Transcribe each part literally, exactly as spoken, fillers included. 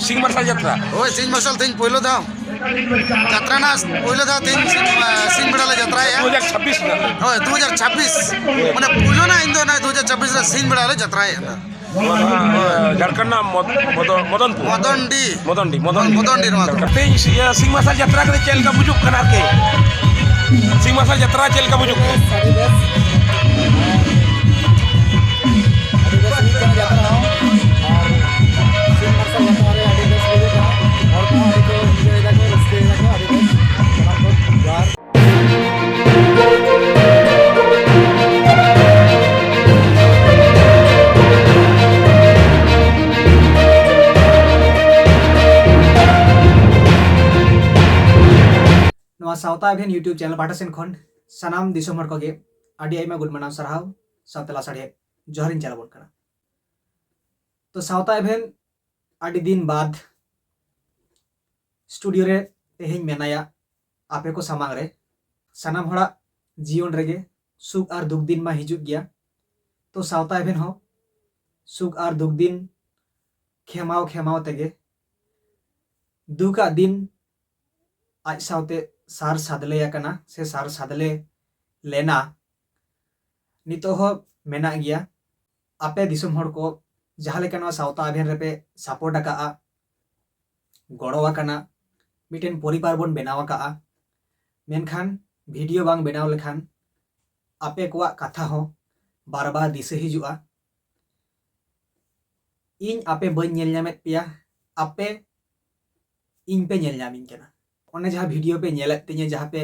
ᱥᱤᱧ ᱢᱟᱨᱥᱟᱞ ᱡᱟᱛᱨᱟ᱾ ᱦᱳᱭ, ᱥᱤᱧ ᱢᱟᱨᱥᱟᱞ ᱛᱮᱦᱮᱧ ᱯᱳᱭᱞᱳ ᱫᱷᱟᱣ᱾ ᱡᱟᱛᱨᱟ ᱨᱮᱱᱟᱜ ᱯᱳᱭᱞᱳ ᱫᱷᱟᱣ ᱛᱮᱦᱮᱧ ᱥᱤᱧ, ᱥᱤᱧ ᱵᱮᱲᱟ ᱞᱮ ᱡᱟᱛᱨᱟᱭᱮᱫᱼᱟ᱾ ᱫᱩ ᱦᱟᱡᱟᱨ ᱪᱷᱟᱵᱵᱤᱥ ᱨᱮᱱᱟᱜ᱾ ᱦᱳᱭ, ᱫᱩ ᱦᱟᱡᱟᱨ ᱪᱷᱟᱵᱵᱤᱥ᱾ ᱢᱟᱱᱮ ᱯᱳᱭᱞᱳ ᱨᱮᱱᱟᱜ ᱤᱧ ᱫᱚ ᱱᱚᱜᱼᱚᱭ ᱫᱩ ᱦᱟᱡᱟᱨ ᱪᱷᱟᱵᱵᱤᱥ ᱨᱮ ᱥᱤᱧ ᱵᱮᱲᱟ ᱞᱮ ᱡᱟᱛᱨᱟᱭᱮᱫᱼᱟ᱾ ᱱᱚᱣᱟ ᱫᱚ ᱦᱟᱸᱜ, ᱤᱭᱟᱹ, ᱡᱷᱟᱲᱠᱷᱚᱸᱰ ᱨᱮᱱᱟᱜ ᱢᱚᱫ-, ᱢᱚᱫᱚ-, ᱢᱚᱫᱚᱱᱯᱩᱨ᱾ ᱢᱚᱫᱚᱱᱰᱤ᱾ ᱢᱚᱫᱚᱱᱰᱤ, ᱢᱚᱫᱚᱱᱰᱤ᱾ ᱢᱚᱫᱚᱱᱰᱤ ᱱᱚᱣᱟ ᱫᱚ᱾ ᱛᱮᱦᱮᱧ ᱥᱤ-, ᱤᱭᱟᱹ, ᱥᱤᱧ ᱢᱟᱨᱥᱟᱞ ᱡᱟᱛᱨᱟ ᱠᱟᱛᱮ ᱪᱮᱫ ᱞᱮᱠᱟ ᱵᱩᱡᱩᱜ ᱠᱟᱱᱟ ᱟᱨᱠᱤ? ᱥᱤᱧ ᱢᱟᱨᱥᱟᱞ ᱡᱟᱛᱨᱟ ᱪᱮᱫ ᱞᱮᱠᱟ ᱵᱩᱡᱩᱜ ᱠᱟᱱᱟ? ᱟᱹᱰᱤ ᱵᱮᱥ, ᱟᱹᱰᱤ ᱵᱮᱥ᱾ ᱟᱹᱰᱤ ᱵᱮᱥ ᱦᱩᱭᱩᱜ ᱠᱟᱱᱟ ᱡᱟᱛᱨᱟ ᱦᱚᱸ᱾ ᱟᱨ ᱥᱤᱧ ᱢᱟᱨᱥᱟᱞ ᱡᱟᱛᱨᱟ ᱨᱮ ᱟᱹᱰᱤ ᱵᱮᱥ ᱵᱩᱡᱷᱟᱹᱜ ᱠᱟᱱᱟ᱾ ᱦᱚᱲ ᱠᱚᱦᱚᱸ ᱟᱹᱰᱤ ᱠᱚ enjoy ᱫᱟᱠᱚ, ᱨᱟᱹᱥᱠᱟᱹᱭ ᱫᱟᱠᱚ, ᱟᱹᱰᱤ ᱵᱮᱥ᱾ ᱥᱟᱱᱟᱢ ᱠᱚ ᱡᱚᱦᱟᱨ᱾ ᱱᱚᱣᱟ ᱥᱟᱶᱛᱟ ᱮᱵᱷᱮᱱ YouTube channel ᱯᱟᱦᱴᱟ ᱥᱮᱱ ᱠᱷᱚᱱ ᱥᱟᱱᱟᱢ ᱫᱤᱥᱚᱢ ᱦᱚᱲ ᱠᱚᱜᱮ ᱟᱹᱰᱤ ᱟᱭᱢᱟ ᱜᱩᱱ ᱢᱟᱱᱟᱣ ᱥᱟᱨᱦᱟᱣ ᱥᱟᱶᱛᱮ ᱞᱟᱥᱟᱲᱦᱮᱫ ᱡᱚᱦᱟᱨᱤᱧ ᱪᱟᱞ ᱟᱵᱚᱱ ᱠᱟᱱᱟ᱾ ᱛᱚ ᱥᱟᱶᱛᱟ ᱮᱵᱷᱮᱱ ᱟᱹᱰᱤ ᱫᱤᱱ ᱵᱟᱫᱽ studio ᱨᱮ ᱛᱮᱦᱮᱧ ᱢᱮᱱᱟᱭᱟ ᱟᱯᱮ ᱠᱚ ᱥᱟᱢᱟᱝ ᱨᱮ᱾ ᱥᱟᱱᱟᱢ ᱦᱚᱲᱟᱜ ᱡᱤᱭᱚᱱ ᱨᱮᱜᱮ ᱥᱩᱠ ᱟᱨ ᱫᱩᱠ ᱫᱤᱱ ᱢᱟ ᱦᱤᱡᱩᱜ ᱜᱮᱭᱟ᱾ ᱛᱚ ᱥᱟᱶᱛᱟ ᱮᱵᱷᱮᱱ ᱦᱚᱸ ᱥᱩᱠ ᱟᱨ ᱫᱩᱠ ᱫᱤᱱ ᱠᱷᱮᱢᱟᱣ ᱠᱷᱮᱢᱟᱣ ᱛᱮᱜᱮ ᱫᱩᱠᱟᱜ ᱫᱤᱱ ᱟᱡ ᱥᱟᱶᱛᱮ ᱥᱟᱨ ᱥᱟᱫᱽᱞᱮ ᱟᱠᱟᱱᱟ ᱥᱮ ᱥᱟᱨ ᱥᱟᱫᱽᱞᱮ ᱞᱮᱱᱟ, ᱱᱤᱛᱚᱜ ᱦᱚᱸ ᱢᱮᱱᱟᱜ ᱜᱮᱭᱟ᱾ ᱟᱯᱮ ᱫᱤᱥᱚᱢ ᱦᱚᱲ ᱠᱚ ᱡᱟᱦᱟᱸ ᱞᱮᱠᱟ ᱱᱚᱣᱟ ᱥᱟᱶᱛᱟ ᱮᱵᱷᱮᱱ ᱨᱮᱯᱮ support ᱟᱠᱟᱜᱼᱟ, ᱜᱚᱲᱚ ᱟᱠᱟᱱᱟ, ᱢᱤᱫᱴᱮᱱ ᱯᱚᱨᱤᱵᱟᱨ ᱵᱚᱱ ᱵᱮᱱᱟᱣ ᱟᱠᱟᱜᱼᱟ, ᱢᱮᱱᱠᱷᱟᱱ video ᱵᱟᱝ ᱵᱮᱱᱟᱣ ᱞᱮᱠᱷᱟᱱ ᱟᱯᱮ ᱠᱚᱣᱟᱜ ᱠᱟᱛᱷᱟ ᱦᱚᱸ ᱵᱟᱨ ᱵᱟᱨ ᱫᱤᱥᱟᱹ ᱦᱤᱡᱩᱜᱼᱟ᱾ ᱤᱧ ᱟᱯᱮ ᱵᱟᱹᱧ ᱧᱮᱞ ᱧᱟᱢᱮᱫ ᱯᱮᱭᱟ, ᱟᱯᱮ ᱤᱧ ᱯᱮ ᱧᱮᱞ ᱧᱟᱢᱤᱧ ᱠᱟᱱᱟ᱾ ᱚᱱᱮ ᱡᱟᱦᱟᱸ video ᱯᱮ ᱧᱮᱞᱮᱫ ᱛᱤᱧᱟᱹ, ᱡᱟᱦᱟᱸ ᱯᱮ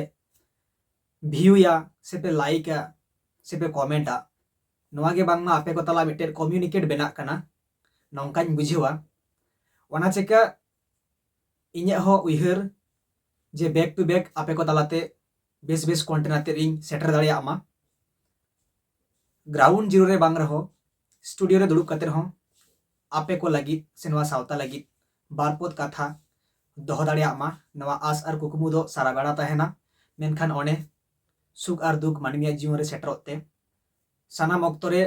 view ᱭᱟ ᱥᱮ ᱯᱮ like ᱟ ᱥᱮ ᱯᱮ comment ᱟ, ᱱᱚᱣᱟ ᱜᱮ ᱵᱟᱝᱢᱟ ᱟᱯᱮ ᱠᱚ ᱛᱟᱞᱟ ᱢᱤᱫᱴᱮᱱ communicate ᱵᱮᱱᱟᱜ ᱠᱟᱱᱟ, ᱱᱚᱝᱠᱟᱧ ᱵᱩᱡᱷᱟᱹᱣᱟ᱾ ᱚᱱᱟ ᱪᱤᱠᱟᱹ ᱤᱧᱟᱹᱜ ᱦᱚᱸ ᱩᱭᱦᱟᱹᱨ ᱡᱮ back to back ᱟᱯᱮ ᱠᱚ ᱛᱟᱞᱟᱛᱮ ᱵᱮᱥ ᱵᱮᱥ content ᱟᱛᱮᱫ ᱤᱧ ᱥᱮᱴᱮᱨ ᱫᱟᱲᱮᱭᱟᱜ ᱢᱟ᱾ Ground zero ᱨᱮ ᱵᱟᱝ ᱨᱮᱦᱚᱸ, studio ᱨᱮ ᱫᱩᱲᱩᱵ ᱠᱟᱛᱮ ᱨᱮᱦᱚᱸ ᱟᱯᱮ ᱠᱚ ᱞᱟᱹᱜᱤᱫ ᱥᱮ ᱱᱚᱣᱟ ᱥᱟᱶᱛᱟ ᱞᱟᱹᱜᱤᱫ ᱵᱟᱨ ᱯᱚᱫ ᱠᱟᱛᱷᱟ ᱫᱚᱦᱚ ᱫᱟᱲᱮᱭᱟᱜ ᱢᱟ, ᱱᱚᱣᱟ ᱟᱥ ᱟᱨ ᱠᱩᱠᱢᱩ ᱫᱚ ᱥᱟᱨᱟ ᱵᱮᱲᱟ ᱛᱟᱦᱮᱱᱟ᱾ ᱢᱮᱱᱠᱷᱟᱱ ᱚᱱᱮ ᱥᱩᱠ ᱟᱨ ᱫᱩᱠ ᱢᱟᱹᱱᱢᱤᱭᱟᱜ ᱡᱤᱭᱚᱱ ᱨᱮ ᱥᱮᱴᱮᱨᱚᱜ ᱛᱮ ᱥᱟᱱᱟᱢ ᱚᱠᱛᱚ ᱨᱮ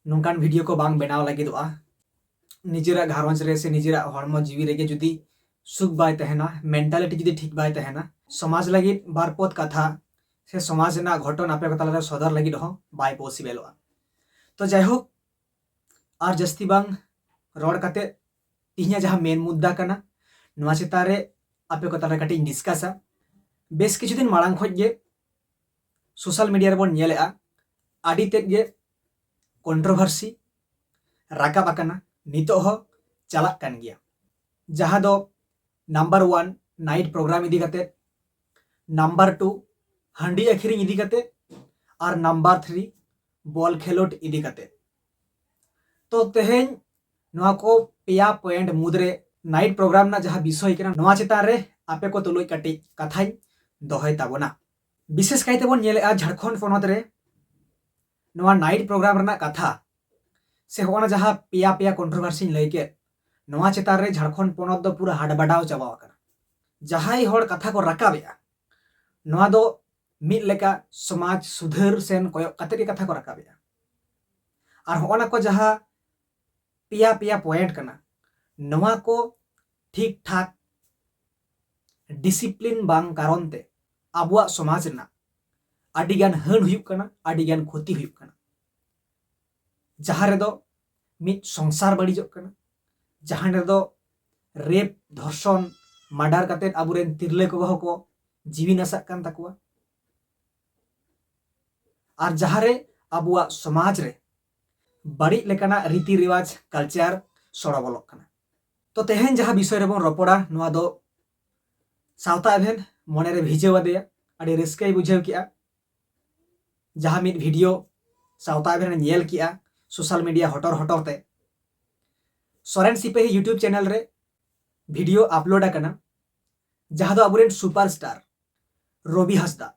ᱱᱚᱝᱠᱟᱱ video ᱠᱚ ᱵᱟᱝ ᱵᱮᱱᱟᱣ ᱞᱟᱹᱜᱤᱫᱚᱜᱼᱟ᱾ ᱱᱤᱡᱮᱨᱟᱜ ᱜᱷᱟᱨᱚᱸᱡᱽ ᱨᱮ ᱥᱮ ᱱᱤᱡᱮᱨᱟᱜ ᱦᱚᱲᱢᱚ ᱡᱤᱣᱤ ᱨᱮᱜᱮ ᱡᱩᱫᱤ ᱥᱩᱠ ᱵᱟᱭ ᱛᱟᱦᱮᱱᱟ, ᱢᱮᱱᱴᱟᱞᱤᱴᱤ ᱡᱩᱫᱤ ᱴᱷᱤᱠ ᱵᱟᱭ ᱛᱟᱦᱮᱱᱟ, ᱥᱚᱢᱟᱡᱽ ᱞᱟᱹᱜᱤᱫ ᱵᱟᱨ ᱯᱚᱫ ᱠᱟᱛᱷᱟ ᱥᱮ ᱥᱚᱢᱟᱡᱽ ᱨᱮᱱᱟᱜ ᱜᱷᱚᱴᱚᱱ ᱟᱯᱮ ᱠᱚ ᱛᱟᱞᱟᱨᱮ ᱥᱚᱫᱚᱨ ᱞᱟᱹᱜᱤᱫ ᱦᱚᱸ ᱵᱟᱭ ᱯᱚᱥᱤᱵᱮᱞᱚᱜᱼᱟ᱾ ᱛᱚ ᱡᱟᱭᱦᱳᱠ, ᱟᱨ ᱡᱟᱹᱥᱛᱤ ᱵᱟᱝ ᱨᱚᱲ ᱠᱟᱛᱮ ᱛᱤᱦᱤᱧᱟᱜ ᱡᱟᱦᱟᱸ ᱢᱮᱱ ᱢᱩᱫᱽᱫᱟ ᱠᱟᱱᱟ, ᱱᱚᱣᱟ ᱪᱮᱛᱟᱱ ᱨᱮ ᱟᱯᱮ ᱠᱚ ᱛᱟᱞᱟᱨᱮ ᱠᱟᱹᱴᱤᱡ ᱤᱧ ᱰᱤᱥᱠᱟᱥᱟ᱾ ᱵᱮᱥ ᱠᱤᱪᱷᱩ ᱫᱤᱱ ᱢᱟᱲᱟᱝ ᱠᱷᱚᱱ ᱜᱮ ᱥᱳᱥᱟᱞ ᱢᱤᱰᱤᱭᱟ ᱨᱮᱵᱚᱱ ᱧᱮᱞᱮᱜᱼᱟ, ᱟᱹᱰᱤ ᱛᱮᱫ ᱜᱮ ᱠᱚᱱᱴᱨᱳᱵᱷᱟᱨᱥᱤ ᱨᱟᱠᱟᱵ ᱟᱠᱟᱱᱟ᱾ ᱱᱤᱛᱚᱜ ᱦᱚᱸ ᱪᱟᱞᱟᱜ ᱠᱟᱱ ᱜᱮᱭᱟ, ᱡᱟᱦᱟᱸ ᱫᱚ ᱱᱟᱢᱵᱟᱨ ᱳᱣᱟᱱ ᱱᱟᱭᱤᱴ ᱯᱨᱳᱜᱨᱟᱢ ᱤᱫᱤ ᱠᱟᱛᱮ, ᱱᱟᱢᱵᱟᱨ ᱴᱩ ᱦᱟᱺᱰᱤ ᱟᱹᱠᱷᱨᱤᱧ ᱤᱫᱤ ᱠᱟᱛᱮ, ᱟᱨ ᱱᱟᱢᱵᱟᱨ ᱛᱷᱨᱤ ᱵᱚᱞ ᱠᱷᱮᱞᱳᱰ ᱤᱫᱤ ᱠᱟᱛᱮ᱾ ᱛᱚ ᱛᱮᱦᱮᱧ ᱱᱚᱣᱟ ᱠᱚ ᱯᱮᱭᱟ ᱯᱚᱭᱮᱱᱴ ᱢᱩᱫᱽᱨᱮ ᱱᱟᱭᱤᱴ ᱯᱨᱳᱜᱨᱟᱢ ᱨᱮᱱᱟᱜ ᱡᱟᱦᱟᱸ ᱵᱤᱥᱚᱭ ᱠᱟᱱᱟ, ᱱᱚᱣᱟ ᱪᱮᱛᱟᱱ ᱨᱮ ᱟᱯᱮ ᱠᱚ ᱛᱩᱞᱩᱡ ᱠᱟᱹᱴᱤᱡ ᱠᱟᱛᱷᱟᱧ ᱫᱚᱦᱚᱭ ᱛᱟᱵᱚᱱᱟ᱾ ᱵᱤᱥᱮᱥ ᱠᱟᱭᱛᱮ ᱵᱚᱱ ᱧᱮᱞᱮᱜᱼᱟ ᱡᱷᱟᱲᱠᱷᱚᱸᱰ ᱯᱚᱱᱚᱛ ᱨᱮ ᱱᱚᱣᱟ ᱱᱟᱭᱤᱴ ᱯᱨᱳᱜᱨᱟᱢ ᱨᱮᱱᱟᱜ ᱠᱟᱛᱷᱟ ᱥᱮ ᱦᱚᱸᱜᱼᱚ ᱱᱟ ᱡᱟᱦᱟᱸ ᱯᱮᱭᱟ ᱯᱮᱭᱟ ᱠᱚᱱᱴᱨᱳᱵᱷᱟᱨᱥᱤᱧ ᱞᱟᱹᱭ ᱠᱮᱫ, ᱱᱚᱣᱟ ᱪᱮᱛᱟᱱ ᱨᱮ ᱡᱷᱟᱲᱠᱷᱚᱸᱰ ᱯᱚᱱᱚᱛ ᱫᱚ ᱯᱩᱨᱟᱹ ᱦᱟᱰᱵᱟᱰᱟᱣ ᱪᱟᱵᱟᱣ ᱟᱠᱟᱱᱟ᱾ ᱡᱟᱦᱟᱸᱭ ᱦᱚᱲ ᱠᱟᱛᱷᱟ ᱠᱚ ᱨᱟᱠᱟᱵᱮᱜᱼᱟ, ᱱᱚᱣᱟ ᱫᱚ ᱢᱤᱫ ᱞᱮᱠᱟ ᱥᱚᱢᱟᱡᱽ ᱥᱩᱫᱷᱟᱹᱨ ᱥᱮᱱ ᱠᱚᱭᱚᱜ ᱠᱟᱛᱮ ᱜᱮ ᱠᱟᱛᱷᱟ ᱠᱚ ᱨᱟᱠᱟᱵᱮᱜᱼᱟ᱾ ᱟᱨ ᱦᱚᱸᱜᱼᱚ ᱱᱟ ᱠᱚ ᱡᱟᱦᱟᱸ ᱯᱮᱭᱟ ᱯᱮᱭᱟ ᱯᱚᱭᱮᱱᱴ ᱠᱟᱱᱟ, ᱱᱚᱣᱟ ᱠᱚ ᱴᱷᱤᱠ ᱴᱷᱟᱠ ᱰᱤᱥᱤᱯᱞᱤᱱ ᱵᱟᱝ ᱠᱟᱨᱚᱱ ᱛᱮ ᱟᱵᱚᱣᱟᱜ ᱥᱚᱢᱟᱡᱽ ᱨᱮᱱᱟᱜ ᱟᱹᱰᱤᱜᱟᱱ ᱦᱟᱹᱱ ᱦᱩᱭᱩᱜ ᱠᱟᱱᱟ, ᱟᱹᱰᱤᱜᱟᱱ ᱠᱷᱚᱛᱤ ᱦᱩᱭᱩᱜ ᱠᱟᱱᱟ, ᱡᱟᱦᱟᱸ ᱨᱮᱫᱚ ᱢᱤᱫ ᱥᱚᱝᱥᱟᱨ ᱵᱟᱹᱲᱤᱡᱚᱜ ᱠᱟᱱᱟ, ᱡᱟᱦᱟᱸ ᱨᱮᱫᱚ ᱨᱮᱯ, ᱫᱷᱚᱨᱥᱚᱱ, ᱢᱟᱨᱰᱟᱨ ᱠᱟᱛᱮ ᱟᱵᱚᱨᱮᱱ ᱛᱤᱨᱞᱟᱹ ᱠᱚ ᱦᱚᱸ ᱠᱚ ᱡᱤᱣᱤ ᱱᱟᱥᱟᱜ ᱠᱟᱱ ᱛᱟᱠᱚᱣᱟ, ᱟᱨ ᱡᱟᱦᱟᱸ ᱨᱮ ᱟᱵᱚᱣᱟᱜ ᱥᱚᱢᱟᱡᱽ ᱨᱮ ᱵᱟᱹᱲᱤᱡ ᱞᱮᱠᱟᱱᱟᱜ ᱨᱤᱛᱤ ᱨᱮᱣᱟᱡᱽ, ᱠᱟᱞᱪᱟᱨ ᱥᱚᱲᱚ ᱵᱚᱞᱚᱜ ᱠᱟᱱᱟ᱾ ᱛᱚ ᱛᱮᱦᱮᱧ ᱡᱟᱦᱟᱸ ᱵᱤᱥᱚᱭ ᱨᱮᱵᱚᱱ ᱨᱚᱯᱚᱲᱟ, ᱱᱚᱣᱟ ᱫᱚ ᱥᱟᱶᱛᱟ ᱮᱵᱷᱮᱱ ᱢᱚᱱᱮᱨᱮ ᱵᱷᱤᱡᱟᱹᱣ ᱟᱫᱮᱭᱟ, ᱟᱹᱰᱤ ᱨᱟᱹᱥᱠᱟᱹᱭ ᱵᱩᱡᱷᱟᱹᱣ ᱠᱮᱜᱼᱟ᱾ ᱡᱟᱦᱟᱸ ᱢᱤᱫ ᱵᱷᱤᱰᱤᱭᱳ ᱥᱟᱶᱛᱟ ᱮᱵᱷᱮᱱ ᱧᱮᱞ ᱠᱮᱜᱼᱟ ᱥᱳᱥᱟᱞ ᱢᱤᱰᱤᱭᱟ ᱦᱚᱴᱚᱨ ᱦᱚᱴᱚᱨ ᱛᱮ, ᱥᱚᱨᱮᱱ ᱥᱤᱯᱟᱹᱦᱤ ᱭᱩᱴᱩᱵᱽ ᱪᱮᱱᱮᱞ ᱨᱮ ᱵᱷᱤᱰᱤᱭᱳ ᱟᱯᱞᱳᱰ ᱟᱠᱟᱱᱟ, ᱡᱟᱦᱟᱸ ᱫᱚ ᱟᱵᱚᱨᱮᱱ ᱥᱩᱯᱟᱨ ᱥᱴᱟᱨ ᱨᱚᱵᱤ ᱦᱟᱸᱥᱫᱟ,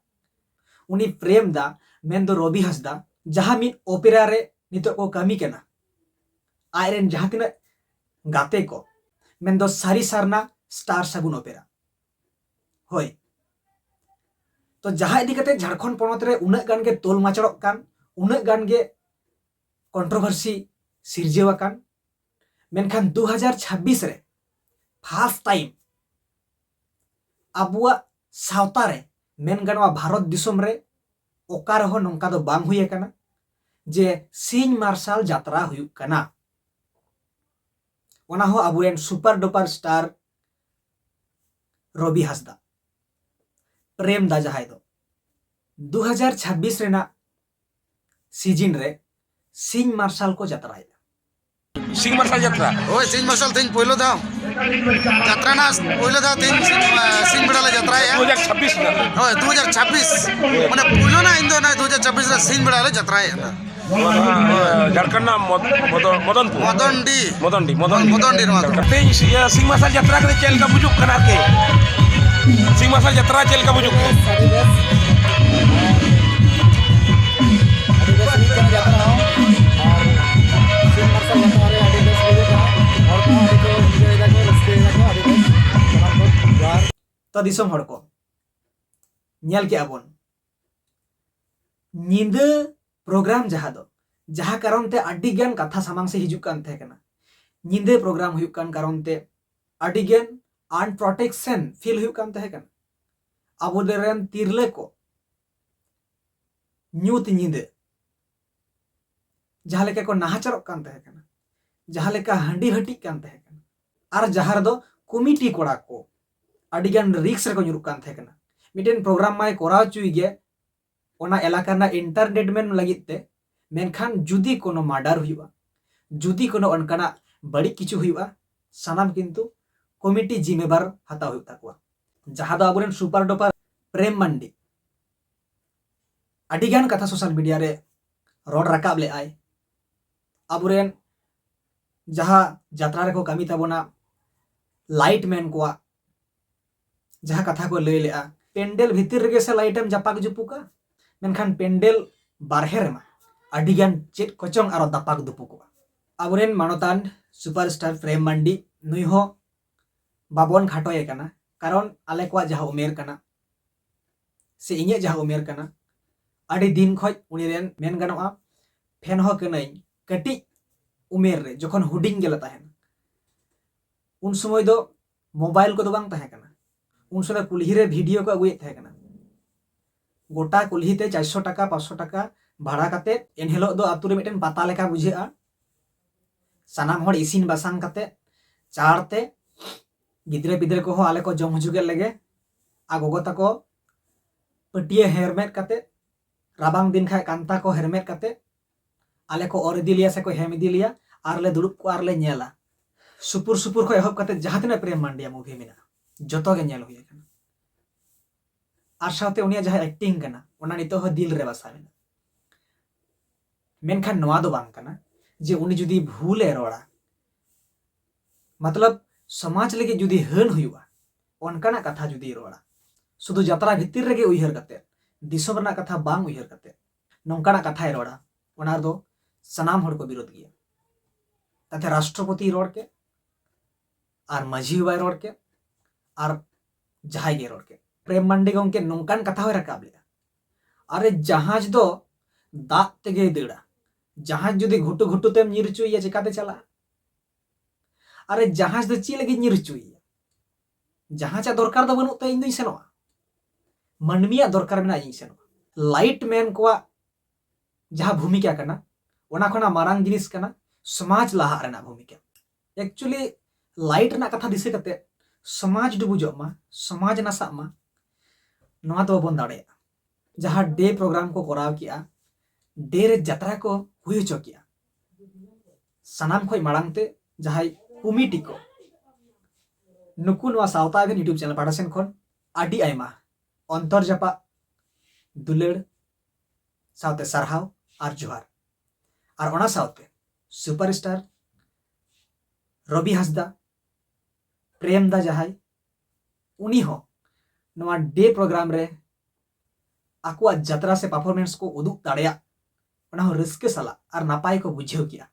ᱩᱱᱤ ᱯᱨᱮᱢ ᱫᱟ, ᱢᱮᱱᱫᱚ ᱨᱚᱵᱤ ᱦᱟᱸᱥᱫᱟ, ᱡᱟᱦᱟᱸ ᱢᱤᱫ ᱚᱯᱮᱨᱟ ᱨᱮ ᱱᱤᱛᱚᱜ ᱠᱚ ᱠᱟᱹᱢᱤ ᱠᱟᱱᱟ, ᱟᱡᱨᱮᱱ ᱡᱟᱦᱟᱸ ᱛᱤᱱᱟᱹᱜ ᱜᱟᱛᱮ ᱠᱚ, ᱢᱮᱱᱫᱚ ᱥᱟᱹᱨᱤ ᱥᱟᱨᱱᱟ ᱥᱴᱟᱨ ᱥᱟᱹᱜᱩᱱ ᱚᱯᱮᱨᱟ᱾ ᱦᱳᱭ, ᱛᱚ ᱡᱟᱦᱟᱸ ᱤᱫᱤ ᱠᱟᱛᱮ ᱡᱷᱟᱲᱠᱷᱚᱸᱰ ᱯᱚᱱᱚᱛ ᱨᱮ ᱩᱱᱟᱹᱜ ᱜᱟᱱ ᱜᱮ ᱛᱳᱞ ᱢᱟᱪᱟᱲᱚᱜ ᱠᱟᱱ, ᱩᱱᱟᱹᱜ ᱜᱟᱱ ᱜᱮ ᱠᱚᱱᱴᱨᱳᱵᱷᱟᱨᱥᱤ ᱥᱤᱨᱡᱟᱹᱣ ᱟᱠᱟᱱ, ᱢᱮᱱᱠᱷᱟᱱ ᱫᱩ ᱦᱟᱡᱟᱨ ᱪᱷᱟᱵᱵᱤᱥ ᱨᱮ first time ᱟᱵᱚᱣᱟᱜ ᱥᱟᱶᱛᱟ ᱨᱮ, ᱢᱮᱱ ᱜᱟᱱᱚᱜᱼᱟ ᱵᱷᱟᱨᱚᱛ ᱫᱤᱥᱚᱢ ᱨᱮ, ᱚᱠᱟ ᱨᱮᱦᱚᱸ ᱱᱚᱝᱠᱟ ᱫᱚ ᱵᱟᱝ ᱦᱩᱭ ᱟᱠᱟᱱᱟ ᱡᱮ ᱥᱤᱧ ᱢᱟᱨᱥᱟᱞ ᱡᱟᱛᱨᱟ ᱦᱩᱭᱩᱜ ᱠᱟᱱᱟ᱾ ᱚᱱᱟ ᱦᱚᱸ ᱟᱵᱚᱨᱮᱱ super duper star ᱨᱚᱵᱤ ᱦᱟᱸᱥᱫᱟ, ᱯᱨᱮᱢ ᱫᱟ ᱡᱟᱦᱟᱸᱭ ᱫᱚ, ᱫᱩ ᱦᱟᱡᱟᱨ ᱪᱷᱟᱵᱵᱤᱥ ᱨᱮᱱᱟᱜ ᱥᱤᱡᱤᱱ ᱨᱮ ᱥᱤᱧ ᱢᱟᱨᱥᱟᱞ ᱠᱚ ᱡᱟᱛᱨᱟᱭᱮᱫᱟ᱾ ᱥᱤᱧ ᱢᱟᱨᱥᱟᱞ ᱡᱟᱛᱨᱟ᱾ ᱦᱳᱭ, ᱥᱤᱧ ᱢᱟᱨᱥᱟᱞ ᱛᱮᱦᱮᱧ ᱯᱳᱭᱞᱳ ᱫᱷᱟᱣ᱾ ᱡᱟᱛᱨᱟ ᱨᱮᱱᱟᱜ ᱯᱳᱭᱞᱳ ᱫᱷᱟᱣ ᱛᱮᱦᱮᱧ ᱥᱤᱧ, ᱥᱤᱧ ᱵᱮᱲᱟ ᱞᱮ ᱡᱟᱛᱨᱟᱭᱮᱫᱼᱟ᱾ ᱫᱩ ᱦᱟᱡᱟᱨ ᱪᱷᱟᱵᱵᱤᱥ ᱨᱮᱱᱟᱜ᱾ ᱦᱳᱭ, ᱫᱩ ᱦᱟᱡᱟᱨ ᱪᱷᱟᱵᱵᱤᱥ᱾ ᱢᱟᱱᱮ ᱯᱳᱭᱞᱳ ᱱᱟᱜ ᱤᱧ ᱫᱚ ᱚᱱᱟ ᱫᱩ ᱦᱟᱡᱟᱨ ᱪᱷᱟᱵᱵᱤᱥ ᱨᱮ ᱥᱤᱧ ᱵᱮᱲᱟ ᱞᱮ ᱡᱟᱛᱨᱟᱭᱮᱫᱼᱟ᱾ ᱱᱚᱣᱟ ᱫᱚ ᱦᱟᱸᱜ, ᱤᱭᱟᱹ, ᱡᱷᱟᱲᱠᱷᱚᱸᱰ ᱨᱮᱱᱟᱜ ᱢᱚᱫ-, ᱢᱚᱫᱚ-, ᱢᱚᱫᱚᱱᱯᱩᱨ᱾ ᱢᱚᱫᱚᱱᱰᱤ᱾ ᱢᱚᱫᱚᱱᱰᱤ, ᱢᱚᱫᱚᱱᱰᱤ᱾ ᱢᱚᱫᱚᱱᱰᱤ ᱱᱚᱣᱟ ᱫᱚ᱾ ᱛᱮᱦᱮᱧ ᱥᱤ-, ᱤᱭᱟᱹ, ᱥᱤᱧ ᱢᱟᱨᱥᱟᱞ ᱡᱟᱛᱨᱟ ᱠᱟᱛᱮ ᱪᱮᱫ ᱞᱮᱠᱟ ᱵᱩᱡᱩᱜ ᱠᱟᱱᱟ ᱟᱨᱠᱤ? ᱥᱤᱧ ᱢᱟᱨᱥᱟᱞ ᱡᱟᱛᱨᱟ ᱪᱮᱫ ᱞᱮᱠᱟ ᱵᱩᱡᱩᱜ ᱠᱟᱱᱟ? ᱟᱹᱰᱤ ᱵᱮᱥ᱾ ᱟᱹᱰᱤ ᱵᱮᱥ ᱦᱩᱭᱩᱜ ᱠᱟᱱᱟ ᱡᱟᱛᱨᱟ ᱦᱚᱸ᱾ ᱟᱨ ᱥᱤᱧ ᱢᱟᱨᱥᱟᱞ ᱡᱟᱛᱨᱟ ᱨᱮ ᱟᱹᱰᱤ ᱵᱮᱥ ᱵᱩᱡᱩᱜ ᱠᱟᱱᱟ᱾ ᱦᱚᱲ ᱠᱚᱦᱚᱸ ᱟᱹᱰᱤ ᱠᱚ enjoy ᱮᱫᱟ ᱠᱚ, ᱨᱟᱹᱥᱠᱟᱹᱭ ᱮᱫᱟ ᱠᱚ, ᱟᱹᱰᱤ ᱵᱮᱥ᱾ ᱥᱟᱱᱟᱢ ᱠᱚ ᱡᱚᱦᱟᱨ᱾ ᱛᱚ ᱫᱤᱥᱚᱢ ᱦᱚᱲ ᱠᱚ, ᱧᱮᱞ ᱠᱮᱜᱼᱟ ᱵᱚᱱ ᱧᱤᱫᱟᱹ program ᱡᱟᱦᱟᱸ ᱫᱚ, ᱡᱟᱦᱟᱸ ᱠᱟᱨᱚᱱ ᱛᱮ ᱟᱹᱰᱤ ᱜᱟᱱ ᱠᱟᱛᱷᱟ ᱥᱟᱢᱟᱝ ᱥᱮᱫ ᱦᱤᱡᱩᱜ ᱠᱟᱱ ᱛᱟᱦᱮᱸ ᱠᱟᱱᱟ᱾ ᱧᱤᱫᱟᱹ program ᱦᱩᱭᱩᱜ ᱠᱟᱱ ᱠᱟᱨᱚᱱ ᱛᱮ ᱟᱹᱰᱤ ᱜᱟᱱ unprotection feel ᱦᱩᱭᱩᱜ ᱠᱟᱱ ᱛᱟᱦᱮᱸ ᱠᱟᱱᱟ᱾ ᱟᱵᱚ ᱨᱮᱱ ᱛᱤᱨᱞᱟᱹ ᱠᱚ ᱧᱩᱛ ᱧᱤᱫᱟᱹ ᱡᱟᱦᱟᱸ ᱞᱮᱠᱟ ᱠᱚ ᱱᱟᱦᱟᱪᱟᱨᱚᱜ ᱠᱟᱱ ᱛᱟᱦᱮᱸ ᱠᱟᱱᱟ, ᱡᱟᱦᱟᱸ ᱞᱮᱠᱟ ᱦᱟᱺᱰᱤ ᱦᱟᱹᱴᱤᱡ ᱠᱟᱱ ᱛᱟᱦᱮᱸ ᱠᱟᱱᱟ, ᱟᱨ ᱡᱟᱦᱟᱸ ᱨᱮᱫᱚ ᱠᱚᱢᱤᱴᱤ ᱠᱚᱲᱟ ᱠᱚ ᱟᱹᱰᱤ ᱜᱟᱱ risk ᱨᱮᱠᱚ ᱧᱩᱨᱩᱜ ᱠᱟᱱ ᱛᱟᱦᱮᱸ ᱠᱟᱱᱟ᱾ ᱢᱤᱫᱴᱮᱱ program ᱢᱟᱭ ᱠᱚᱨᱟᱣ ᱦᱚᱪᱚᱭ ᱜᱮ, ᱚᱱᱟ ᱮᱞᱟᱠᱟ ᱨᱮᱱᱟᱜ entertainment ᱞᱟᱹᱜᱤᱫ ᱛᱮ, ᱢᱮᱱᱠᱷᱟᱱ ᱡᱩᱫᱤ ᱠᱳᱱᱳ murder ᱦᱩᱭᱩᱜᱼᱟ, ᱡᱩᱫᱤ ᱠᱳᱱᱳ ᱚᱱᱠᱟᱱᱟᱜ ᱵᱟᱹᱲᱤᱡ ᱠᱤᱪᱷᱩ ᱦᱩᱭᱩᱜᱼᱟ, ᱥᱟᱱᱟᱢ ᱠᱤᱱᱛᱩ ᱠᱚᱢᱤᱴᱤ ᱡᱤᱢᱮᱵᱟᱨ ᱦᱟᱛᱟᱣ ᱦᱩᱭᱩᱜ ᱛᱟᱠᱚᱣᱟ, ᱡᱟᱦᱟᱸ ᱫᱚ ᱟᱵᱚᱨᱮᱱ super duper ᱯᱨᱮᱢ ᱢᱟᱱᱰᱤ ᱟᱹᱰᱤᱜᱟᱱ ᱠᱟᱛᱷᱟ social media ᱨᱮ ᱨᱚᱲ ᱨᱟᱠᱟᱵ ᱞᱮᱫᱟᱭ᱾ ᱟᱵᱚᱨᱮᱱ ᱡᱟᱦᱟᱸ ᱡᱟᱛᱨᱟ ᱨᱮᱠᱚ ᱠᱟᱹᱢᱤ ᱛᱟᱵᱚᱱᱟ, light man ᱠᱚᱣᱟᱜ ᱡᱟᱦᱟᱸ ᱠᱟᱛᱷᱟ ᱠᱚ ᱞᱟᱹᱭ ᱞᱮᱫᱼᱟ, ᱯᱮᱱᱰᱮᱞ ᱵᱷᱤᱛᱤᱨ ᱨᱮᱜᱮ ᱥᱮ light ᱮᱢ ᱡᱟᱯᱟᱜ ᱡᱩᱯᱩᱜᱟ, ᱢᱮᱱᱠᱷᱟᱱ ᱯᱮᱱᱰᱮᱞ ᱵᱟᱨᱦᱮ ᱨᱮᱢᱟ ᱟᱹᱰᱤᱜᱟᱱ ᱪᱮᱫ ᱠᱚᱪᱚᱝ ᱟᱨᱚ ᱫᱟᱯᱟᱜ ᱫᱩᱯᱩᱜᱚᱜᱼᱟ᱾ ᱟᱵᱚᱨᱮᱱ ᱢᱟᱱᱚᱛᱟᱱ super star ᱯᱨᱮᱢ ᱢᱟᱱᱰᱤ, ᱱᱩᱭ ᱦᱚᱸ ᱵᱟᱵᱚᱱ ᱠᱷᱟᱴᱚᱭᱮ ᱠᱟᱱᱟ, ᱠᱟᱨᱚᱱ ᱟᱞᱮ ᱠᱚᱣᱟᱜ ᱡᱟᱦᱟᱸ ᱩᱢᱮᱨ ᱠᱟᱱᱟ ᱥᱮ ᱤᱧᱟᱹᱜ ᱡᱟᱦᱟᱸ ᱩᱢᱮᱨ ᱠᱟᱱᱟ, ᱟᱹᱰᱤ ᱫᱤᱱ ᱠᱷᱚᱡ ᱩᱱᱤ ᱨᱮᱱ, ᱢᱮᱱ ᱜᱟᱱᱚᱜᱼᱟ, fan ᱦᱚᱸ ᱠᱟᱹᱱᱟᱹᱧ᱾ ᱠᱟᱹᱴᱤᱡ ᱩᱢᱮᱨ ᱨᱮ ᱡᱚᱠᱷᱚᱱ ᱦᱩᱰᱤᱧ ᱜᱮᱞᱮ ᱛᱟᱦᱮᱱᱟ, ᱩᱱ ᱥᱚᱢᱚᱭ ᱫᱚ ᱢᱳᱵᱟᱭᱤᱞ ᱠᱚᱫᱚ ᱵᱟᱝ ᱛᱟᱦᱮᱸ ᱠᱟᱱᱟ᱾ ᱩᱱ ᱥᱚᱢᱚᱭ ᱠᱩᱞᱦᱤ ᱨᱮ ᱵᱷᱤᱰᱤᱭᱳ ᱠᱚ ᱟᱹᱜᱩᱭᱮᱫ ᱛᱟᱦᱮᱸ ᱠᱟᱱᱟ᱾ ᱜᱚᱴᱟ ᱠᱩᱞᱦᱤ ᱛᱮ ᱪᱟᱨᱥᱚ ᱴᱟᱠᱟ, ᱯᱟᱸᱪᱥᱚ ᱴᱟᱠᱟ ᱵᱷᱟᱲᱟ ᱠᱟᱛᱮ, ᱮᱱᱦᱤᱞᱳᱜ ᱫᱚ ᱟᱹᱛᱩ ᱨᱮ ᱢᱤᱫᱴᱮᱱ ᱯᱟᱛᱟ ᱞᱮᱠᱟ ᱵᱩᱡᱷᱟᱹᱜᱼᱟ᱾ ᱥᱟᱱᱟᱢ ᱦᱚᱲ ᱤᱥᱤᱱ ᱵᱟᱥᱟᱝ ᱠᱟᱛᱮ, ᱪᱟᱲ ᱛᱮ, ᱜᱤᱫᱽᱨᱟᱹ ᱯᱤᱫᱽᱨᱟᱹ ᱠᱚᱦᱚᱸ ᱟᱞᱮ ᱠᱚ ᱡᱚᱢ ᱦᱚᱪᱚ ᱠᱮᱫ ᱞᱮᱜᱮ᱾ ᱟᱨ ᱜᱚᱜᱚ ᱛᱟᱠᱚ ᱯᱟᱹᱴᱭᱟᱹ ᱦᱮᱨᱢᱮᱫ ᱠᱟᱛᱮ, ᱨᱟᱵᱟᱝ ᱫᱤᱱ ᱠᱷᱟᱡ ᱠᱟᱱᱛᱟ ᱠᱚ ᱦᱮᱨᱢᱮᱫ ᱠᱟᱛᱮ, ᱟᱞᱮ ᱠᱚ ᱚᱨ ᱤᱫᱤ ᱞᱮᱭᱟ ᱥᱮ ᱠᱚ ᱦᱮᱢ ᱤᱫᱤ ᱞᱮᱭᱟ, ᱟᱨ ᱞᱮ ᱫᱩᱲᱩᱵ ᱠᱚᱜᱼᱟ ᱟᱨ ᱞᱮ ᱧᱮᱞᱟ᱾ ᱥᱩᱯᱩᱨ ᱥᱩᱯᱩᱨ ᱠᱷᱚᱱ ᱮᱦᱚᱵ ᱠᱟᱛᱮ ᱡᱟᱦᱟᱸ ᱛᱤᱱᱟᱹᱜ ᱯᱨᱮᱢ ᱢᱟᱱᱰᱤᱭᱟ ᱢᱩᱵᱷᱤ ᱢᱮᱱᱟᱜᱼᱟ, ᱡᱚᱛᱚ ᱜᱮ ᱧᱮᱞ ᱦᱩᱭ ᱟᱠᱟᱱᱟ᱾ ᱟᱨ ᱥᱟᱶᱛᱮ ᱩᱱᱤᱭᱟᱜ ᱡᱟᱦᱟᱸ ᱮᱠᱴᱤᱝ ᱠᱟᱱᱟ, ᱚᱱᱟ ᱱᱤᱛᱚᱜ ᱦᱚᱸ ᱫᱤᱞ ᱨᱮ ᱵᱟᱥᱟ ᱢᱮᱱᱟᱜᱼᱟ᱾ ᱢᱮᱱᱠᱷᱟᱱ ᱱᱚᱣᱟ ᱫᱚ ᱵᱟᱝ ᱠᱟᱱᱟ ᱡᱮ ᱩᱱᱤ ᱡᱩᱫᱤ ᱵᱷᱩᱞᱮ ᱨᱚᱲᱟ, ᱢᱚᱛᱞᱚᱵ ᱥᱚᱢᱟᱡᱽ ᱞᱟᱹᱜᱤᱫ ᱡᱩᱫᱤ ᱦᱟᱹᱱ ᱦᱩᱭᱩᱜᱼᱟ, ᱚᱱᱠᱟᱱᱟᱜ ᱠᱟᱛᱷᱟ ᱡᱩᱫᱤ ᱨᱚᱲᱟ, ᱥᱩᱫᱷᱩ ᱡᱟᱛᱨᱟ ᱵᱷᱤᱛᱤᱨ ᱨᱮᱜᱮ ᱩᱭᱦᱟᱹᱨ ᱠᱟᱛᱮ, ᱫᱤᱥᱚᱢ ᱨᱮᱱᱟᱜ ᱠᱟᱛᱷᱟ ᱵᱟᱝ ᱩᱭᱦᱟᱹᱨ ᱠᱟᱛᱮ ᱱᱚᱝᱠᱟᱱᱟᱜ ᱠᱟᱛᱷᱟᱭ ᱨᱚᱲᱟ, ᱚᱱᱟ ᱨᱮᱫᱚ ᱥᱟᱱᱟᱢ ᱦᱚᱲ ᱠᱚ ᱵᱤᱨᱳᱫ ᱜᱮᱭᱟ᱾ ᱛᱟᱛᱮ ᱨᱟᱥᱴᱨᱚᱯᱚᱛᱤ ᱨᱚᱲ ᱠᱮᱫ, ᱟᱨ ᱢᱟᱹᱡᱷᱤ ᱵᱟᱵᱟᱭ ᱨᱚᱲ ᱠᱮᱫ, ᱟᱨ ᱡᱟᱦᱟᱸᱭ ᱜᱮ ᱨᱚᱲ ᱠᱮᱫ, ᱯᱨᱮᱢ ᱢᱟᱱᱰᱤ ᱜᱚᱢᱠᱮ ᱱᱚᱝᱠᱟᱱ ᱠᱟᱛᱷᱟ ᱦᱚᱸᱭ ᱨᱟᱠᱟᱵ ᱞᱮᱫᱟ, "ᱟᱨᱮ, ᱡᱟᱦᱟᱡᱽ ᱫᱚ ᱫᱟᱜ ᱛᱮᱜᱮᱭ ᱫᱟᱹᱲᱟ, ᱡᱟᱦᱟᱡᱽ ᱡᱩᱫᱤ ᱜᱷᱩᱴᱩ ᱜᱷᱩᱴᱩ ᱛᱮᱢ ᱧᱤᱨ ᱦᱚᱪᱚᱭᱮᱭᱟ, ᱪᱮᱠᱟᱛᱮ ᱪᱟᱞᱟᱜᱼᱟ? ᱟᱨᱮ, ᱡᱟᱦᱟᱡᱽ ᱫᱚ ᱪᱮᱫ ᱞᱟᱹᱜᱤᱫ ᱧᱤᱨ ᱦᱚᱪᱚᱭᱮᱭᱟ? ᱡᱟᱦᱟᱡᱽ ᱟᱜ ᱫᱚᱨᱠᱟᱨ ᱫᱚ ᱵᱟᱹᱱᱩᱜ ᱛᱟᱭᱟ, ᱤᱧ ᱫᱩᱧ ᱥᱮᱱᱚᱜᱼᱟ, ᱢᱟᱹᱱᱢᱤᱭᱟᱜ ᱫᱚᱨᱠᱟᱨ ᱢᱮᱱᱟᱜᱼᱟ, ᱤᱧ ᱥᱮᱱᱚᱜᱼᱟ᱾" ᱞᱟᱭᱤᱴ ᱢᱮᱱ ᱠᱚᱣᱟᱜ ᱡᱟᱦᱟᱸ ᱵᱷᱩᱢᱤᱠᱟ ᱠᱟᱱᱟ, ᱚᱱᱟ ᱠᱷᱚᱱᱟᱜ ᱢᱟᱨᱟᱝ ᱡᱤᱱᱤᱥ ᱠᱟᱱᱟ ᱥᱚᱢᱟᱡᱽ ᱞᱟᱦᱟᱜ ᱨᱮᱱᱟᱜ ᱵᱷᱩᱢᱤᱠᱟ᱾ ᱮᱠᱪᱩᱭᱮᱞᱤ ᱞᱟᱭᱤᱴ ᱨᱮᱱᱟᱜ ᱠᱟᱛᱷᱟ ᱫᱤᱥᱟᱹ ᱠᱟᱛᱮ ᱥᱚᱢᱟᱡᱽ ᱰᱩᱵᱩᱡᱚᱜ ᱢᱟ, ᱥᱚᱢᱟᱡᱽ ᱱᱟᱥᱟᱜ ᱢᱟ, ᱱᱚᱣᱟ ᱫᱚ ᱵᱟᱵᱚᱱ ᱫᱟᱲᱮᱭᱟᱜᱼᱟ᱾ ᱡᱟᱦᱟᱸ ᱰᱮ ᱯᱨᱳᱜᱨᱟᱢ ᱠᱚ ᱠᱚᱨᱟᱣ ᱠᱮᱜᱼᱟ, ᱰᱮ ᱨᱮ ᱡᱟᱛᱨᱟ ᱠᱚ ᱦᱩᱭ ᱦᱚᱪᱚ ᱠᱮᱜᱼᱟ, ᱥᱟᱱᱟᱢ ᱠᱷᱚᱱ ᱢᱟᱲᱟᱝ ᱛᱮ ᱡᱟᱦᱟᱸᱭ ᱠᱚᱢᱤᱴᱤ ᱠᱚ, ᱱᱩᱠᱩ ᱱᱚᱣᱟ ᱥᱟᱶᱛᱟ ᱟᱵᱷᱮᱱ YouTube ᱪᱮᱱᱮᱞ ᱯᱟᱦᱴᱟ ᱥᱮᱱ ᱠᱷᱚᱱ ᱟᱹᱰᱤ ᱟᱭᱢᱟ ᱚᱱᱛᱚᱨ ᱡᱟᱯᱟᱜ ᱫᱩᱞᱟᱹᱲ ᱥᱟᱶᱛᱮ ᱥᱟᱨᱦᱟᱣ ᱟᱨ ᱡᱚᱦᱟᱨ᱾ ᱟᱨ ᱚᱱᱟ ᱥᱟᱶᱛᱮ ᱥᱩᱯᱟᱨᱥᱴᱟᱨ ᱨᱚᱵᱤ ᱦᱟᱸᱥᱫᱟ, ᱯᱨᱮᱢ ᱫᱟ ᱡᱟᱦᱟᱸᱭ, ᱩᱱᱤ ᱦᱚᱸ ᱱᱚᱣᱟ ᱰᱮ ᱯᱨᱳᱜᱨᱟᱢ ᱨᱮ ᱟᱠᱚᱣᱟᱜ ᱡᱟᱛᱨᱟ ᱥᱮ ᱯᱟᱨᱯᱷᱚᱨᱢᱮᱱᱥ ᱠᱚ ᱩᱫᱩᱜ ᱫᱟᱲᱮᱭᱟᱜ, ᱚᱱᱟ ᱦᱚᱸ ᱨᱟᱹᱥᱠᱟᱹ ᱥᱟᱞᱟᱜ ᱟᱨ ᱱᱟᱯᱟᱭ ᱠᱚ ᱵᱩᱡᱷᱟᱹᱣ ᱠᱮᱜᱼᱟ᱾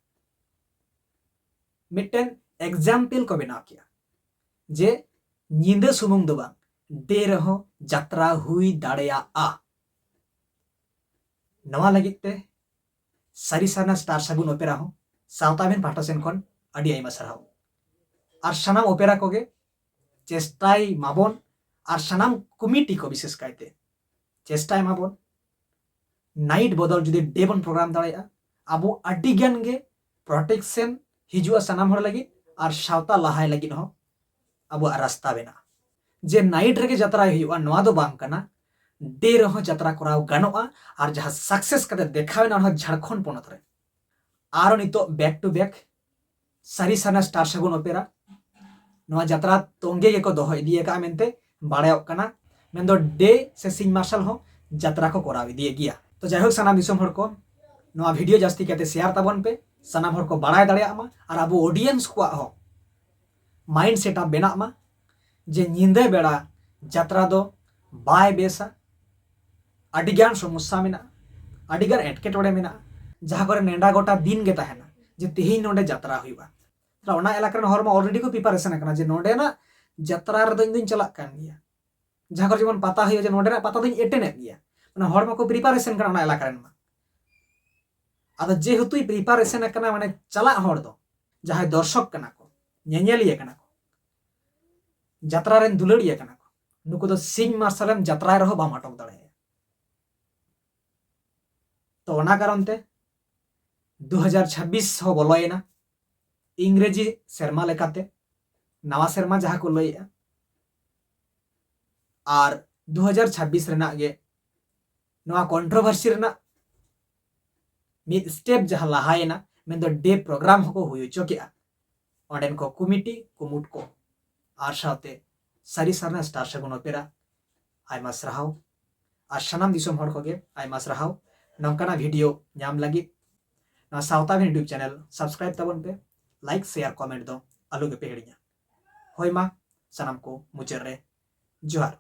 ᱢᱤᱫᱴᱮᱱ ᱮᱠᱡᱟᱢᱯᱮᱞ ᱠᱚ ᱵᱮᱱᱟᱣ ᱠᱮᱜᱼᱟ ᱡᱮ ᱧᱤᱫᱟᱹ ᱥᱩᱢᱩᱝ ᱫᱚ ᱵᱟᱝ, ᱰᱮ ᱨᱮᱦᱚᱸ ᱡᱟᱛᱨᱟ ᱦᱩᱭ ᱫᱟᱲᱮᱭᱟᱜᱼᱟ᱾ ᱱᱚᱣᱟ ᱞᱟᱹᱜᱤᱫ ᱛᱮ ᱥᱟᱹᱨᱤ ᱥᱟᱨᱱᱟ ᱥᱴᱟᱨ ᱥᱟᱹᱜᱩᱱ ᱚᱯᱮᱨᱟ ᱦᱚᱸ ᱥᱟᱶᱛᱟ ᱟᱵᱷᱮᱱ ᱯᱟᱦᱴᱟ ᱥᱮᱱ ᱠᱷᱚᱱ ᱟᱹᱰᱤ ᱟᱭᱢᱟ ᱥᱟᱨᱦᱟᱣ᱾ ᱟᱨ ᱥᱟᱱᱟᱢ ᱚᱯᱮᱨᱟ ᱠᱚᱜᱮ ᱪᱮᱥᱴᱟᱭ ᱢᱟᱵᱚᱱ, ᱟᱨ ᱥᱟᱱᱟᱢ ᱠᱚᱢᱤᱴᱤ ᱠᱚ ᱵᱤᱥᱮᱥ ᱠᱟᱭᱛᱮ ᱪᱮᱥᱴᱟᱭ ᱢᱟᱵᱚᱱ, ᱱᱟᱭᱤᱴ ᱵᱚᱫᱚᱞ ᱡᱩᱫᱤ ᱰᱮ ᱵᱚᱱ ᱯᱨᱳᱜᱨᱟᱢ ᱫᱟᱲᱮᱭᱟᱜᱼᱟ, ᱟᱵᱚ ᱟᱹᱰᱤ ᱜᱟᱱ ᱜᱮ ᱯᱨᱚᱴᱮᱠᱥᱚᱱ ᱦᱤᱡᱩᱜᱼᱟ ᱥᱟᱱᱟᱢ ᱦᱚᱲ ᱞᱟᱹᱜᱤᱫ, ᱟᱨ ᱥᱟᱶᱛᱟ ᱞᱟᱦᱟᱭ ᱞᱟᱹᱜᱤᱫ ᱦᱚᱸ ᱟᱵᱚᱣᱟᱜ ᱨᱟᱥᱛᱟ ᱵᱮᱱᱟᱜᱼᱟ᱾ ᱡᱮ ᱱᱟᱭᱤᱴ ᱨᱮᱜᱮ ᱡᱟᱛᱨᱟᱭ ᱦᱩᱭᱩᱜᱼᱟ, ᱱᱚᱣᱟ ᱫᱚ ᱵᱟᱝ ᱠᱟᱱᱟ, ᱰᱮ ᱨᱮᱦᱚᱸ ᱡᱟᱛᱨᱟ ᱠᱚᱨᱟᱣ ᱜᱟᱱᱚᱜᱼᱟ᱾ ᱟᱨ ᱡᱟᱦᱟᱸ ᱥᱟᱠᱥᱮᱥ ᱠᱟᱛᱮ ᱫᱮᱠᱷᱟᱣ ᱮᱱᱟ, ᱚᱱᱟ ᱦᱚᱸ ᱡᱷᱟᱲᱠᱷᱚᱸᱰ ᱯᱚᱱᱚᱛ ᱨᱮ᱾ ᱟᱨᱚ ᱱᱤᱛᱚᱜ ᱵᱮᱠ ᱴᱩ ᱵᱮᱠ ᱥᱟᱹᱨᱤ ᱥᱟᱨᱱᱟ ᱥᱴᱟᱨ ᱥᱟᱹᱜᱩᱱ ᱚᱯᱮᱨᱟ ᱱᱚᱣᱟ ᱡᱟᱛᱨᱟ ᱛᱚᱸᱜᱮ ᱜᱮᱠᱚ ᱫᱚᱦᱚ ᱤᱫᱤ ᱟᱠᱟᱫᱼᱟ ᱢᱮᱱᱛᱮ ᱵᱟᱲᱟᱭᱚᱜ ᱠᱟᱱᱟ᱾ ᱢᱮᱱᱫᱚ ᱰᱮ ᱥᱮ ᱥᱤᱧ ᱢᱟᱨᱥᱟᱞ ᱦᱚᱸ ᱡᱟᱛᱨᱟ ᱠᱚ ᱠᱚᱨᱟᱣ ᱤᱫᱤᱭᱮᱫ ᱜᱮᱭᱟ᱾ ᱛᱚ ᱡᱟᱭᱦᱳᱠ, ᱥᱟᱱᱟᱢ ᱫᱤᱥᱚᱢ ᱦᱚᱲ ᱠᱚ, ᱱᱚᱣᱟ ᱵᱷᱤᱰᱤᱭᱳ ᱡᱟᱹᱥᱛᱤ ᱠᱟᱭᱛᱮ ᱥᱮᱭᱟᱨ ᱛᱟᱵᱚᱱ ᱯᱮ, ᱥᱟᱱᱟᱢ ᱦᱚᱲ ᱠᱚ ᱵᱟᱲᱟᱭ ᱫᱟᱲᱮᱭᱟᱜ ᱢᱟ, ᱟᱨ ᱟᱵᱚ ᱚᱰᱤᱭᱮᱱᱥ ᱠᱚᱣᱟᱜ ᱦᱚᱸ ᱢᱟᱭᱤᱱᱰ ᱥᱮᱴᱟᱯ ᱵᱮᱱᱟᱜ ᱢᱟ ᱡᱮ ᱧᱤᱫᱟᱹ ᱵᱮᱲᱟ ᱡᱟᱛᱨᱟ ᱫᱚ ᱵᱟᱭ ᱵᱮᱥᱟ᱾ ᱟᱹᱰᱤᱜᱟᱱ ᱥᱚᱢᱚᱥᱥᱟ ᱢᱮᱱᱟᱜᱼᱟ, ᱟᱹᱰᱤᱜᱟᱱ ᱮᱴᱠᱮᱴᱚᱬᱮ ᱢᱮᱱᱟᱜᱼᱟ, ᱡᱟᱦᱟᱸ ᱠᱚᱨᱮ ᱱᱮᱰᱟ ᱜᱚᱴᱟ ᱫᱤᱱ ᱜᱮ ᱛᱟᱦᱮᱱᱟ ᱡᱮ ᱛᱮᱦᱮᱧ ᱱᱚᱰᱮ ᱡᱟᱛᱨᱟ ᱦᱩᱭᱩᱜᱼᱟ᱾ ᱛᱟᱦᱞᱮ ᱚᱱᱟ ᱮᱞᱟᱠᱟ ᱨᱮᱱ ᱦᱚᱲ ᱢᱟ ᱚᱞᱨᱮᱰᱤ ᱠᱚ ᱯᱨᱤᱯᱟᱨᱮᱥᱚᱱ ᱟᱠᱟᱱᱟ ᱡᱮ ᱱᱚᱰᱮᱱᱟᱜ ᱡᱟᱛᱨᱟ ᱨᱮᱫᱚ ᱤᱧ ᱫᱚᱧ ᱪᱟᱞᱟᱜ ᱠᱟᱱ ᱜᱮᱭᱟ᱾ ᱡᱟᱦᱟᱸ ᱠᱚᱨᱮ ᱡᱮᱢᱚᱱ ᱯᱟᱛᱟ ᱦᱩᱭᱩᱜᱼᱟ, ᱡᱮ ᱱᱚᱰᱮᱱᱟᱜ ᱯᱟᱛᱟ ᱫᱚᱧ ᱮᱴᱮᱱᱮᱫ ᱜᱮᱭᱟ, ᱢᱟᱱᱮ ᱦᱚᱲ ᱢᱟᱠᱚ ᱯᱨᱤᱯᱟᱨᱮᱥᱚᱱ ᱠᱟᱱᱟ ᱚᱱᱟ ᱮᱞᱟᱠᱟ ᱨᱮᱱ ᱢᱟ᱾ ᱟᱫᱚ ᱡᱮᱦᱮᱛᱩᱭ ᱯᱨᱤᱯᱟᱨᱮᱥᱚᱱ ᱟᱠᱟᱱᱟ, ᱢᱟᱱᱮ ᱪᱟᱞᱟᱜ ᱦᱚᱲ ᱫᱚ ᱡᱟᱦᱟᱸᱭ ᱫᱚᱨᱥᱚᱠ ᱠᱟᱱᱟ ᱠᱚ, ᱧᱮᱧᱮᱞᱤᱭᱟᱹ ᱠᱟᱱᱟ ᱠᱚ, ᱡᱟᱛᱨᱟ ᱨᱮᱱ ᱫᱩᱞᱟᱹᱲᱤᱭᱟᱹ ᱠᱟᱱᱟ ᱠᱚ, ᱱᱩᱠᱩ ᱫᱚ ᱥᱤᱧ ᱢᱟᱨᱥᱟᱞᱮᱢ ᱡᱟᱛᱨᱟᱭ ᱨᱮᱦᱚᱸ ᱵᱟᱢ ᱟᱴᱚᱠ ᱫᱟᱲᱮᱭᱟᱭᱟ᱾ ᱛᱚ ᱚᱱᱟ ᱠᱟᱨᱚᱱ ᱛᱮ ᱫᱩ ᱦᱟᱡᱟᱨ ᱪᱷᱟᱵᱵᱤᱥ ᱦᱚᱸ ᱵᱚᱞᱚᱭᱮᱱᱟ, ᱤᱝᱨᱮᱡᱤ ᱥᱮᱨᱢᱟ ᱞᱮᱠᱟᱛᱮ, ᱱᱟᱣᱟ ᱥᱮᱨᱢᱟ ᱡᱟᱦᱟᱸ ᱠᱚ ᱞᱟᱹᱭᱮᱜᱼᱟ᱾ ᱟᱨ ᱫᱩ ᱦᱟᱡᱟᱨ ᱪᱷᱟᱵᱵᱤᱥ ᱨᱮᱱᱟᱜ ᱜᱮ ᱱᱚᱣᱟ ᱠᱚᱱᱴᱨᱳᱵᱷᱟᱨᱥᱤ ᱨᱮᱱᱟᱜ ᱢᱤᱫ ᱥᱴᱮᱯ ᱡᱟᱦᱟᱸ ᱞᱟᱦᱟᱭᱮᱱᱟ, ᱢᱮᱱᱫᱚ ᱰᱮ ᱯᱨᱳᱜᱨᱟᱢ ᱦᱚᱸᱠᱚ ᱦᱩᱭ ᱦᱚᱪᱚ ᱠᱮᱜᱼᱟ᱾ ᱚᱸᱰᱮᱱ ᱠᱚ ᱠᱚᱢᱤᱴᱤ ᱠᱩᱢᱩᱴ ᱠᱚ, ᱟᱨ ᱥᱟᱶᱛᱮ ᱥᱟᱹᱨᱤ ᱥᱟᱨᱱᱟ ᱥᱴᱟᱨ ᱥᱟᱹᱜᱩᱱ ᱚᱯᱮᱨᱟ, ᱟᱭᱢᱟ ᱥᱟᱨᱦᱟᱣ᱾ ᱟᱨ ᱥᱟᱱᱟᱢ ᱫᱤᱥᱚᱢ ᱦᱚᱲ ᱠᱚᱜᱮ ᱟᱭᱢᱟ ᱥᱟᱨᱦᱟᱣ ᱱᱚᱝᱠᱟᱱᱟᱜ ᱵᱷᱤᱰᱤᱭᱳ ᱧᱟᱢ ᱞᱟᱹᱜᱤᱫ᱾ ᱱᱚᱣᱟ ᱥᱟᱶᱛᱟ ᱵᱷᱤᱱ YouTube ᱪᱮᱱᱮᱞ ᱥᱟᱵᱥᱠᱨᱟᱭᱤᱵ ᱛᱟᱵᱚᱱ ᱯᱮ, ᱞᱟᱭᱤᱠ, ᱥᱮᱭᱟᱨ, ᱠᱚᱢᱮᱱᱴ ᱫᱚ ᱟᱞᱚ ᱜᱮᱯᱮ ᱦᱤᱲᱤᱧᱟ᱾ ᱦᱳᱭ ᱢᱟ, ᱥᱟᱱᱟᱢ ᱠᱚ ᱢᱩᱪᱟᱹᱫ ᱨᱮ ᱡᱚᱦᱟᱨ᱾